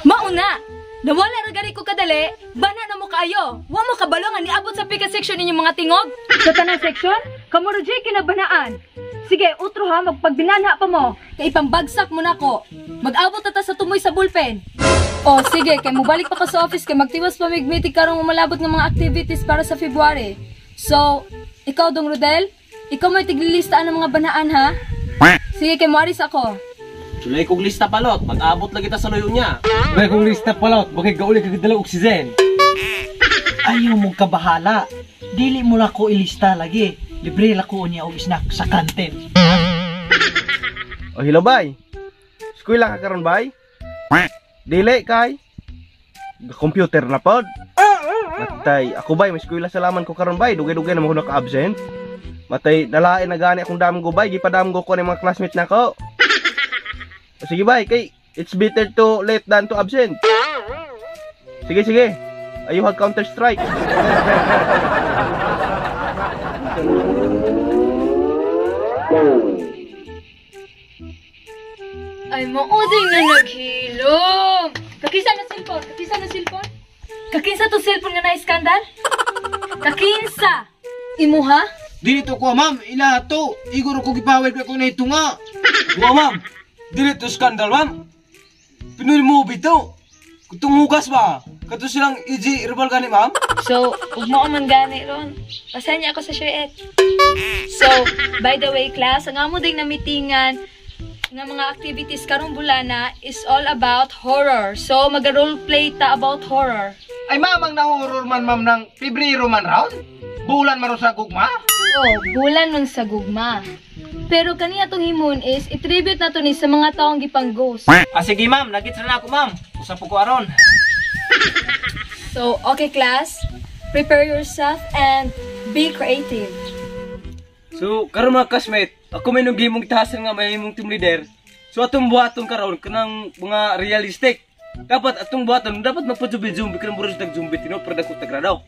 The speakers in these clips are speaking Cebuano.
Mauna! Nawala ra gani ko kadali, bana na mo kaayo. Wa mo kabalo nga niabot sa pika section ninyong mga tingog. Sa tanang section, kamo ra jay kinabanaan. Sige, utro ha, magpagbinanha pa mo. Kay ipambagsak mo nako. Mag-abot ta sa tumoy sa bullpen. O sige, kay mobalik pa ka sa office kay magtiwas pa mig meeting karong umalabot ng mga activities para sa February. So, ikaw Dong Rodel, ikaw may tiglilistaan ng mga banaan ha. Sige, kay moaris ako. Sulay kong lista palot, mag-abot lagi ta sa luyo niya. Sulay kong lista palot, bakit gauli kag dala oxygen. Ayaw mong kabahala. Dili mo na ko ilista lagi. Libre la ko niya og snack sa kantin. Oh, hello bay. Eskwela ka karon bay? Dili kay computer na pod. Matay, ako bay, may eskwela sa laman ko karon bay. Dugay-dugay na mo ko naka-absent. Matay, nalain na gani akong damgo bay, gipadamgo ko ni mga classmate nako. Sige bay, kay it's better to late than to absent. Sige sige. Ayaw hag Counter Strike. Ay mauding na naghilom. Kakinsa na cellphone? Kakinsa na cellphone? Kakinsa to cellphone nga na-skandal? Kakinsa! Imuha? Dili to ko ma'am, ila to. Igor ko gipawid ko na ito nga. Wa ma'am. Dili to skandal ma'am. Pinoy movie to. Kutong hugas ba? Kato silang EG Rebal gani ma'am. So, ug mo man gani ron. Pasanya ako sa shirt. So, by the way class, ang amo ding na-meetingan nga mga activities karong bulana is all about horror. So, mag-role play ta about horror. Ay ma'am, ang na-horror man ma'am ng Pebrero man round? Bulan man sa gugma? Oh, bulan nun sa gugma. Pero kaniya tong himon is i-tribute na to ni sa mga taong gipang ghost. Ah, sige ma'am, nagits na ako ma'am. Usap ko aron. So, okay class, prepare yourself and be creative. So, karon mga classmate, ako may nung gihimong tahasan nga may imong team leader. So atong buhaton karon kanang mga realistic. Dapat atong buhaton dapat magpa-zombie-zombie kanang murag tag-zombie tino pero dako tagradaw.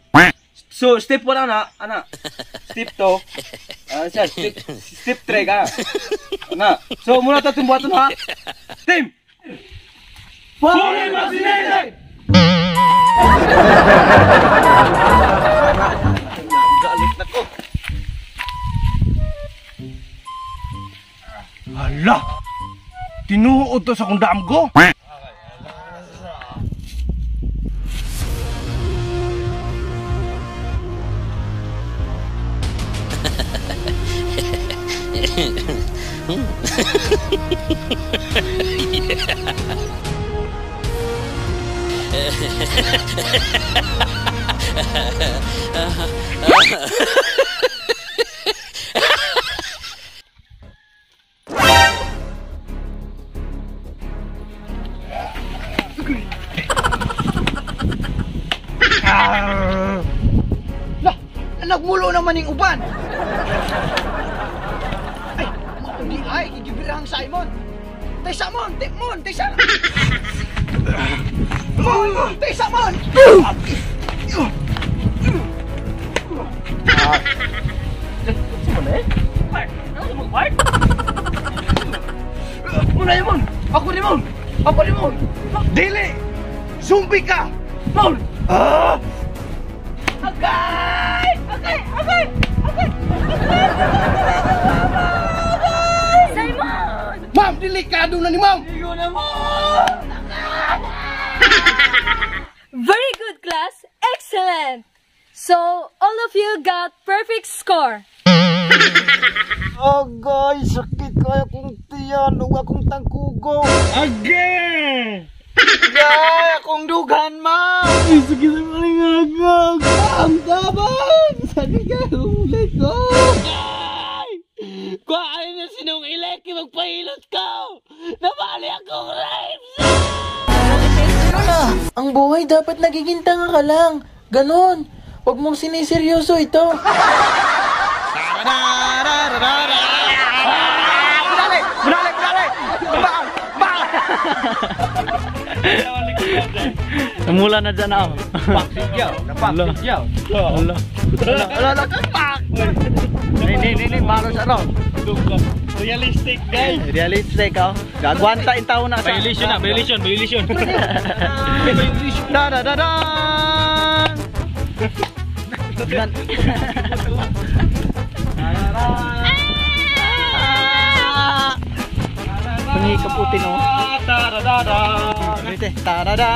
So step 1 ana, ana. Step 2. Siya, step 3 ka. Ana. So muna ta atong buhaton ha. Team. Fully vaccinated. Galit na ko. Hala! Tinuod to sa kong damgo. Lah, nagmulo naman yung uban. Ay, maudi ay, gigibirang Simon. Taysa mon, mon, taysa. Mon, taysa mon. Muna yun, mon. Ako ni mon. Ako ni mon. Dili. Zombie ka. Mon. Ah! Agay! Agay! Agay! Agay! Simon! Ma'am, delikado na ni ma'am. Very good class! Excellent! So, all of you got perfect score. Agay, sakit kaya kong tiyan ug akong tangkugo. Again. Agay, akong dughan, ma'am. Sige sa malingagag. Ma'am, tabang! Sakit kaya akong likod. Ay! Kuhaan na sinong ileki, magpahilot ka! Nabali akong rapes! Ang buhay dapat nagiging tanga ka lang. Ganon. Huwag mong siniseryoso ito. Budali! Budali! Budali! Bang! Bang! Namula na dyan ako. Paksigyaw, napaksigyaw. Ala. Ala, ala, pak! Ni, ni, ni, ni, maros ano. Realistic, guys. Realistic oh. Gagwanta in tao na sa. Violation na, violation, violation. Da da da da. Pangikaputin oh. Ulit eh. Tarada.